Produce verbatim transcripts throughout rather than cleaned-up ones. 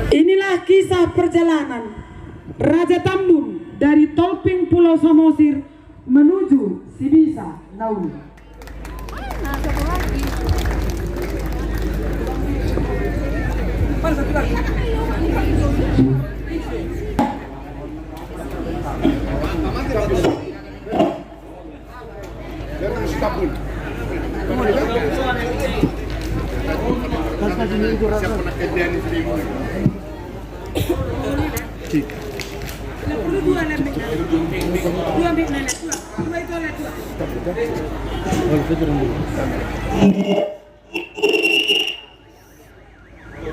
Inilah kisah perjalanan Raja Tambun dari Tolping Pulau Samosir menuju Sibisa, Nauru.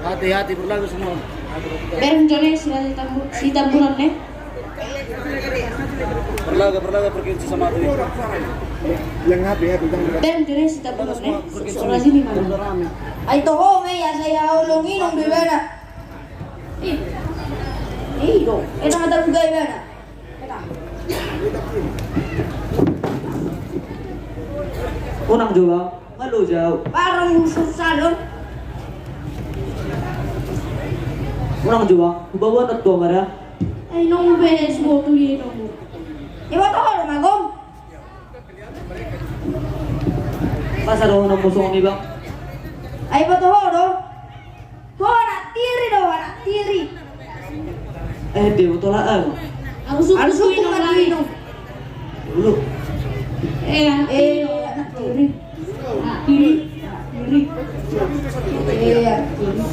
Hati-hati, berlagu semua. Bereng jole si Raja Tambu-, si Tamburan ne. Berlaga, berlaga, pergi sama tu. Yang hati-hati, jangan. Bereng jole si Tamburan ne. Soal sini mana? Ai toho me ya, saya olong inong be bana. Ih. Ih, do. Eta mata bugai bana. Unang jo bang, malo jau. Barang musuh salon. Unang jo bang, hubaboan na tua mada. Ai nong be suo tu ye nong. Iwa toho do magom. Masa do nong musuh ni bang. Ai iwa toho do. Ho, anak tiri do, anak tiri. Eh, dia betul lah, eh. Harus hukum ma tu inong. Dulu. Eh, anak tiri. Anak tiri. Anak tiri. Eh, anak tiri.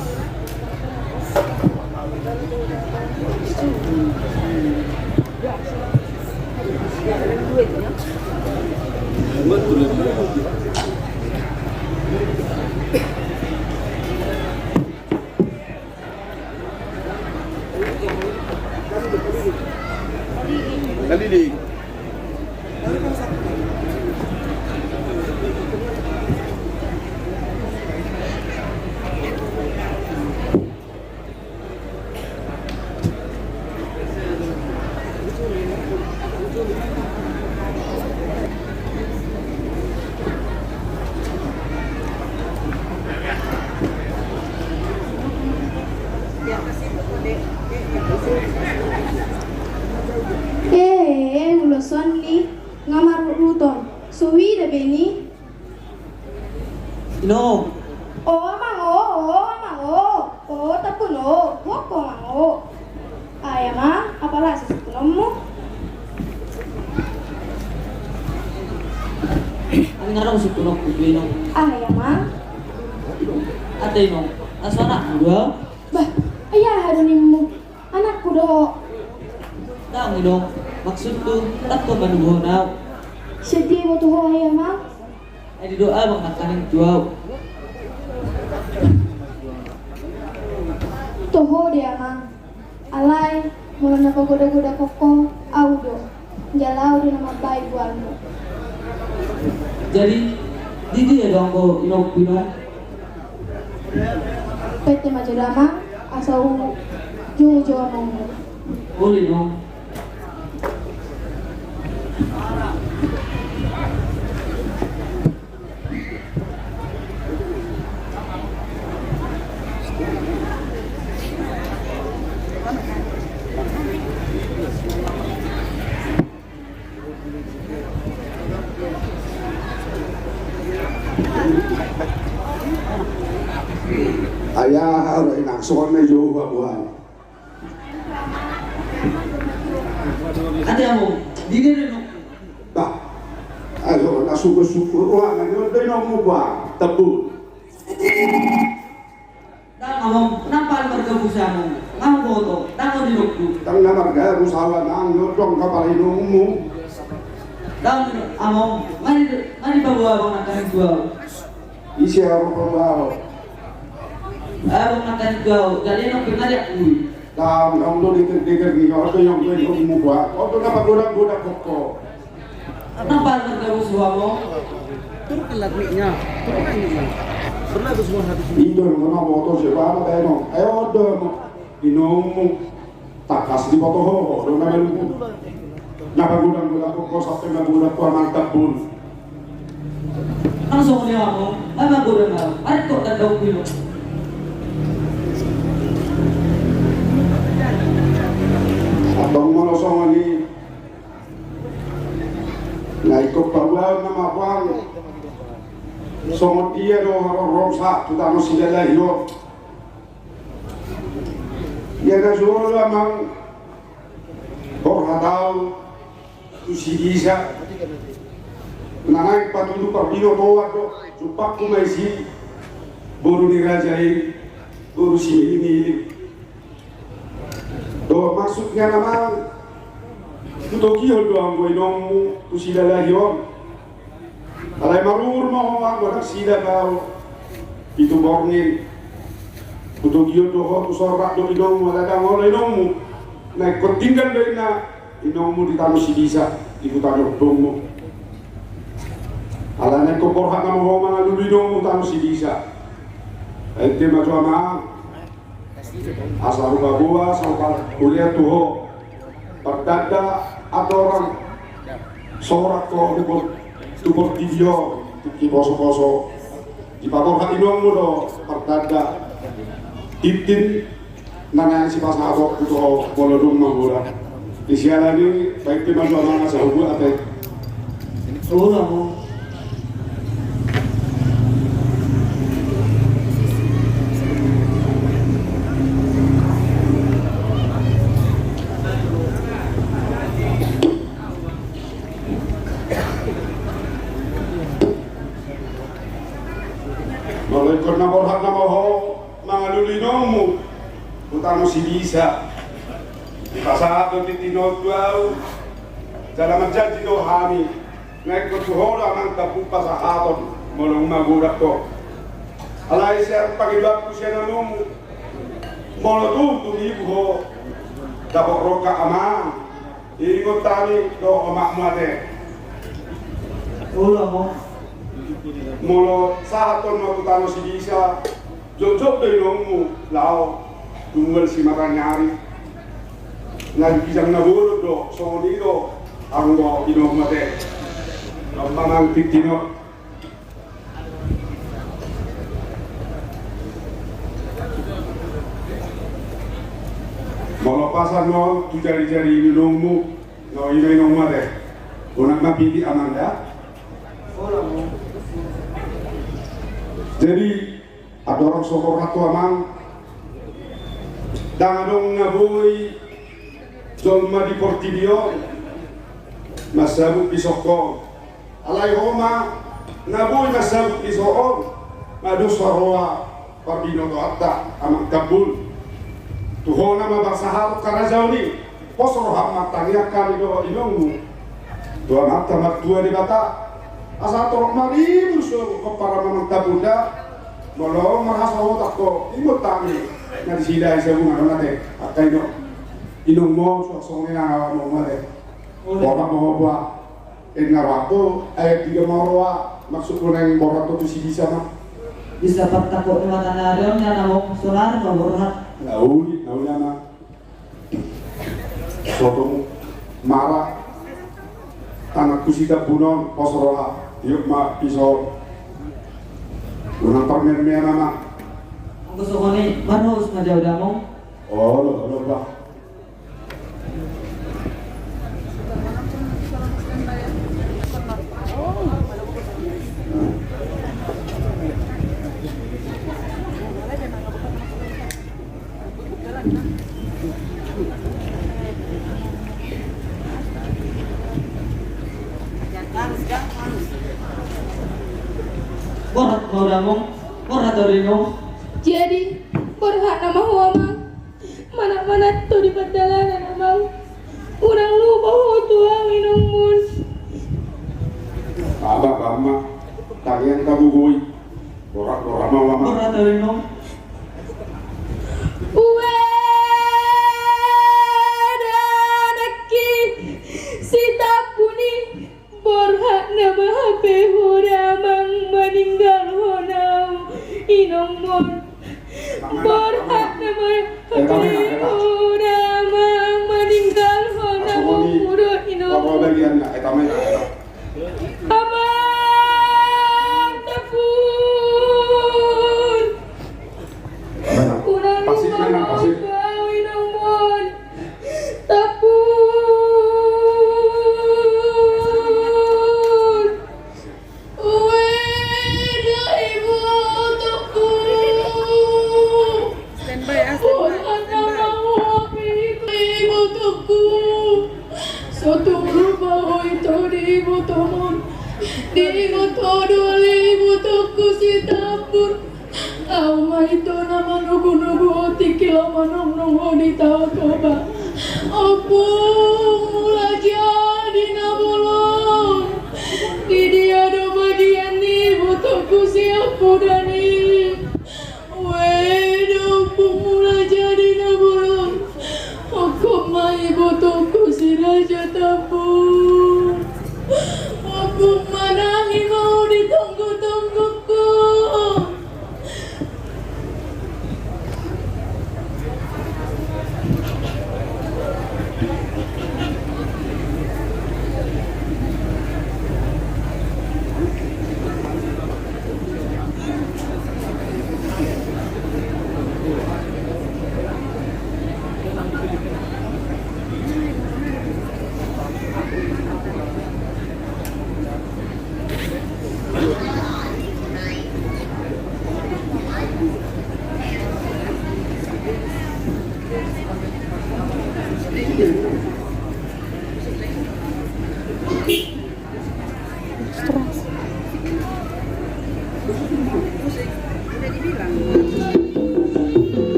Eh, eh, ulos on ni nga marutruton. So huida be ni. Inong. O amang o, o amang o, o Tambun o, gok o amang o. Ai amang, apala sisungkunonmu? Ai nga adong sungkunonku tu inong. Ai amang. Ate inong, aso anakmu do au. Bah, ai aha do nimmu? Anakku do ho. Ndang inong, maksudku, ndang ho manubuhon au. Sian dia iboto ho ai amang? Ai didok abang nangkaning tu au. Toho do amang. Alai molo na pagoda-goda ho, au do. Jala au do na mambahen boamu. Jadi di dia do anggo inongku inong? Pette ma jo da amang, asa hujou jo amangmu. Olo inong. Ai aha do inang, songon na jo huaboan. Ate among, di dia do inongku? Bah, ai songon na sukur-sukur rohana, di dia do inongmu bah, tebu. Ndang among, nang pala marga Busa among, nga huboto, ndang on inongku. Ndang na marga Busa au amang, ni on do angka pala inongmu. Ndang among, nga di, nga dipaboa abang nangkaning tu au. Ise au paboa au? Abang nangkaning tu au, jadi inong pe nga diakui. Ndang, ndang do deger-deger ni, on do inongku, inongmu bah. On do na pagoda-goda ho. Nang pala marga Busa among. Turunkan mic-nya, turunkan mic-nya. Berlagu semua habis ini. Ido, na boto siapa, apa, Beno? Ayo, do, inongmu. Tangkas diboto ho, do na maluku. Na pagodang-godang ho, sampe na godang ho, amang Tambun. Langsung dia among, apa godang kau? Arit kok tanda ubi lo. Songon i na ingkon paboaon nama puang. Songon dia do haroro sahat tu tano Silalahi on. Ia na jolo amang, borhat au tu si Bisa. Na naeng patudu parbinotoan do, jumpangku ma i si boru ni raja i, boru Similimilim. Dohot maksudna amang, hutogihon do anggo inongmu tu Silalahi on. Alai marumur ma ho anggo ndang silap au pitu borngin. Hutogihon do ho tu sorrak do inongmu, alai ndang olo inongmu. Na ingkon tinggal do inna inongmu di tano si Bisa, di huta ni ompungmu. Alai na ingkon borhat nama ho mangalului inongmu tano si Bisa. Ente ma jo amang. Asa hupaboa, asa hupaboa tu ho partanda atorang sorak tu, tu portibi on, tingki posoposo. Dipaborhat inongmu do partanda tintin na naeng sipasahatonku tu ho molo dung mangula. Di siala ni i, baen pe ma jo amang asa hubuat ate. Olo amang. Molo ingkon na borhat nama ho mangalului inongmu tu tano si Bisa, dipasahat do tintin on tu au. Jala manjanji do hami, na ingkon tu ho do amang tampuk pasahaton molo dung magodang ho. Alai sian pangidoanku sian anakmu, molo tung tumibu ho dapot rongkap amang, ingot hami dohot omakmu ate. Olo amang. Molo sahat ho tu tano si Bisa, jotjot do inongmu laho tu mual simataniari. Na di ginjang na bolon do songon i do anggo inongmu ate. Amang tintin on. Molo pasan ma on tu jarijari ni inongmu, na i ma inongmu ate. Unang ma pidi amang da. Jadi andorang so borhat ho amang, ndang adong na boi jolma di portibi on mansabut di son ho. Alai ho ma na boi mansabut di son on, na dos roha parbinotoanta amang Tambun. Tu ho nama bangsa Haruk harajaon i, pos roham martangiang hami dohot inongmu tu Amanta Martua Debata, asa torop maribur so pomparan amang Tambun da. Molo marhasohotan ho, ingot hami na di Silalahi Sabungan on ate, angka inong. Inongmu on suang songon i nang ahu ma ate. Borhat ma ho boa. Inna rohangku, ai piga ma roha maksudmu naeng borhat ho tu si Bisa ma? Bisa partangkok ni mata ni ari on nian amang, sonari ma borhat. Na uli, na uli amang. Sotung mara tanganku si Tambun on, pos roha, tiop ma piso. Unang parmean-mean amang. Anggo songon i marhobas ma jo au da amang. Olo, olo bah. Borhat ma au da amang, borhat au da inong. Jadi borhat nama ho amang. Manat-manat ho di pardalanan amang. Unang lupa ho tu hami inongmu. Aha bah amang, tangiang tabo boi. Borhat, borhat ma au amang. Borhat au da inong. Ue da nangkin si Tambun i. Borhat nama hape ho da amang maninggalhon au inongmu on. Borhat nama hape ho da amang maninggalhon au inongmu on. Amang Tambun. Unang lupa ho tu hami inongmu on. Tambun. Ahu ma ito na manogunogu ho tingki laho manongnong ho di Taotoba. Ompung Mula Jadi na bolon, di dia do bagian ni ibotongku si Ampudan i? Weh, da Ompung Mula Jadi na bolon, hophop ma ibotongku si Raja Tambun. Ompung, manang i ma ho di tonggotonggokku.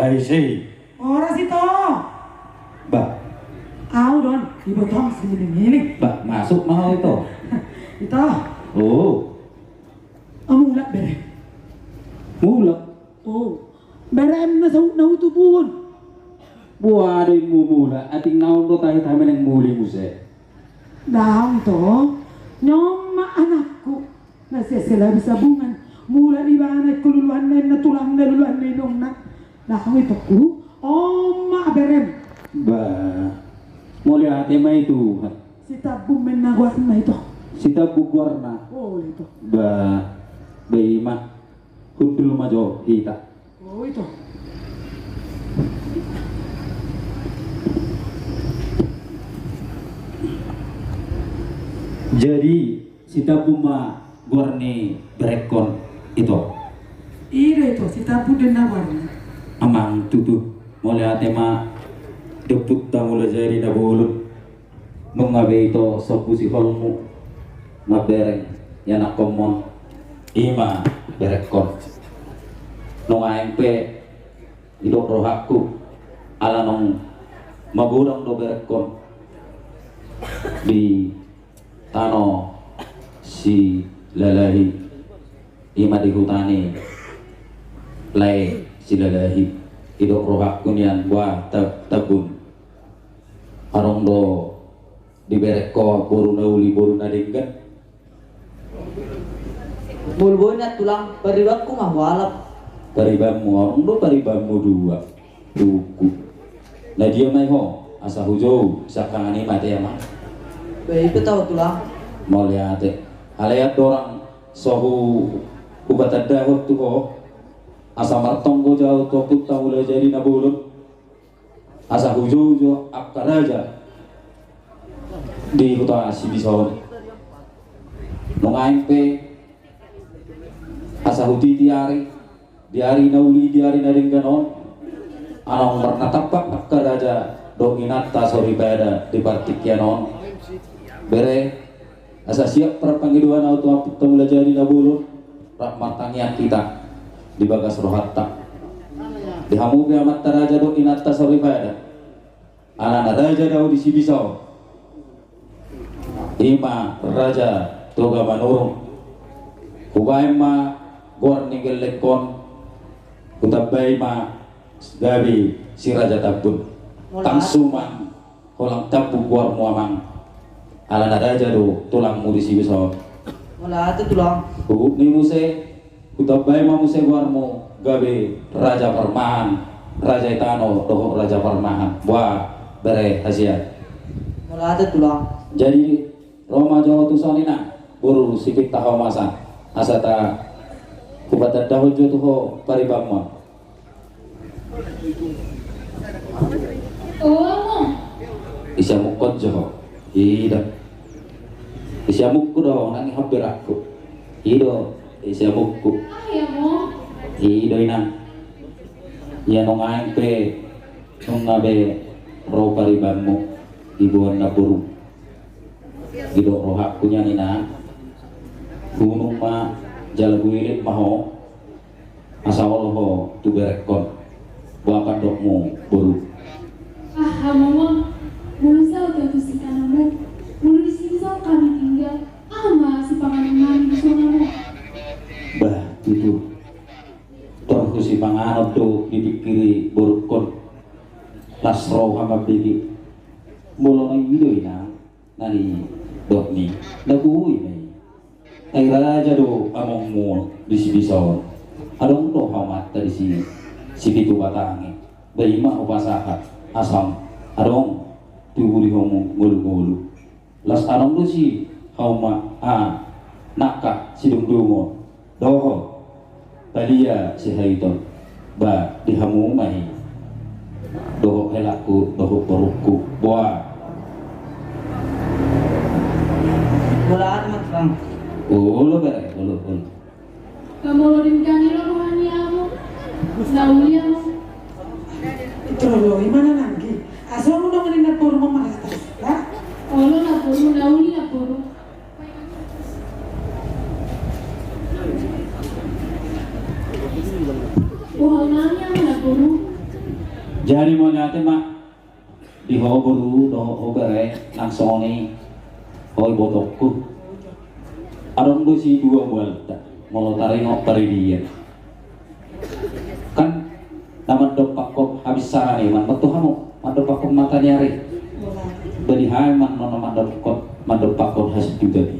Ai sei. Horas, Ito. Bah. Au do on, ibotom sigiling-giling. Bah, masuk ma ho, Ito. Ito. Oh. Au mulak, bere. Mulak? Oh. Bere, na saut na hutubuhon. Boha do i mulak, atik na on do tahe-tahe meneng muli muse. Daong, Ito. Nion ma anakku. Na sian si Labi Sabungan, mulak ibana ingkon luluanna, na tulangna luluanna inongna. Daong, Itongku, on ma berem. Bah, mauliate ma i Tuhan. Si Tambun ma inna goarna, Ito. Si Tambun goarna. Olo, Ito. Bah, bah, i ma. Hundul ma jo hita. Oh, Ito. Jadi, si Tambun ma goar ni berengkon, Ito. I do, Ito, si Tambun do inna goarna. Amang tutu, mauliate ma di ompunta Mulajadi Nabolon. Nunga be, Ito, sombu siholmu, mambereng ianakkonmon, i ma berengkon. Nuaeng pe didok rohangku, ala naung magodang do berengkon di tano Silalahi, i ma di huta ni lae Silalahi, didok rohangku nian, bah, Ta-, Tambun. Adong do dibereng ho boru na uli, boru na denggan? Molo boi nian, Tulang, paribanku ma hualap. Paribanmu, adong do paribanmu dua. Tuku. Na dia ma i ho, asa hujou siangkangan i ma ate, Amang. Bah, i pe tau, Tulang. Mauliate. Alai andorang so hu-, hupatandahon tu ho, asa martonggo jo au tu ompunta Mulajadi Nabolon. Asa hujou jo angka raja di huta Sibisa on. Nuaeng pe asa hutiti ari, di ari na uli, di ari na denggan on, ala naung marnatampak angka raja dohot inanta soripada di partingkian on. Bere, asa siap parpangidoan au tu ompunta Mulajadi Nabolon, rap martangiang hita di bagas rohanta. Di hamu pe amanta raja dohot inanta soripada, alana raja do au di Sibisa on, i ma Raja Toga Manurung. Hubaen ma goar ni gellengkon, hutambai ma gabe Si Raja Tambun. Tangsuman holan Tambun goarmu, Amang. Alana raja do tulangmu di Sibisa on. Mauliate, Tulang. Huhut ni muse, hutambai ma muse goarmu gabe Raja Parmahan, raja i tano dohot Raja Parmahan. Boha, bere, hasian. Mauliate, Tulang. Jadi, ro ma jo ho tuson, Inang, boru, sipinta haumasa. Asa ta hupatandahon jo tu ho paribanmu. O, Amang. Ise amukkon jo ho? I do. Ise amukku do ho, nang i ho berakku. I do, ise amukku. Aha i, Amang? I do, Inang. Ia nuaeng pe nunga be ro paribanmu, iboan na boru. Didok rohangku nian, Inang, hunung ma jala huelek ma ho, asa olo ho tu berengkon. Boha pandokmu, boru? Ah, Amang, molo saut au tu sitanonmu, molo di Sibisa on hami tinggal, aha ma sipanganon nami di son, Amang? Bah, tutu. Tor husipanganon do dipingkiri borungkon. Las roha mambege. Molo na i do, Inang, na nidokmi, na boi ma i. Ai raja do amongmu di Sibisa on. Adong do haumanta disi, Sipitubatang i. Ba i ma hupasahat, asa adong tubu di hamu ngolu-ngolu. Las adong do si hauma, a, nangka, Sidungdungon dohot Palia Sihaiton. Ba di hamu ma i, dohot helakku dohot borungku. Boha? Bola amat, Bang. Olo, bere, olo, olo. Nga molo denggan i roha ni ahu, na uli ahu. Ito, olo, i ma na nanggi. Asa olo do nga ninna boru ma marhata. Olo na boru, na uli na boru. Boha unang i ahu na boru. Jadi mauliate ma di ho boru dohot ho bere, nang songon i ho ibotongku. Adong do sidua mualta molo taringot paridian. Kan na mandompakkon habinsaran i, mandompakkon hamu, mandompakkon mata ni ari. Bani hami ma na mandompakkon, mandompakkon hasintutan i.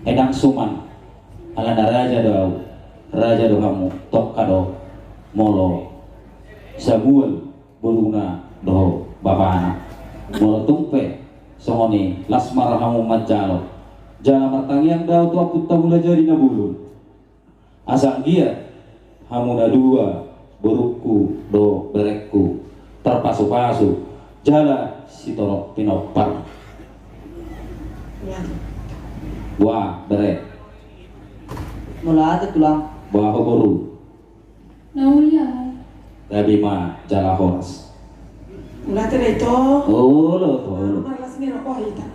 Ai ndang suman, alana raja do ahu, raja do hamu, tongka do molo Samuel boruna dohot bapana. Molo tung pe songon i, las ma roha hamu manjalo. Jala martangiang do ahu tu Ompunta Mulajadi Na Bolon. Asa anggiat hamu na dua, borungku dohot berengku, tarpasupasu jala sitorop pinompar. Boha bere? Mauliate tulang. Boha ho boru? Na uli ahu. Gabe ma jala horas. Mauliate da ito. Olo, olo. Marlas ni rokok hita.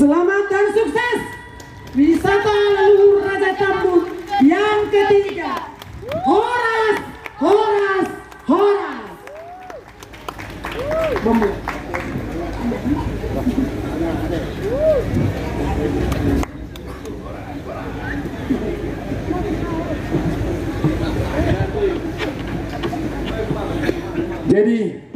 Selamat dan sukses wisata leluhur Raja Tambun yang ketiga. Horas, horas, horas. Jadi,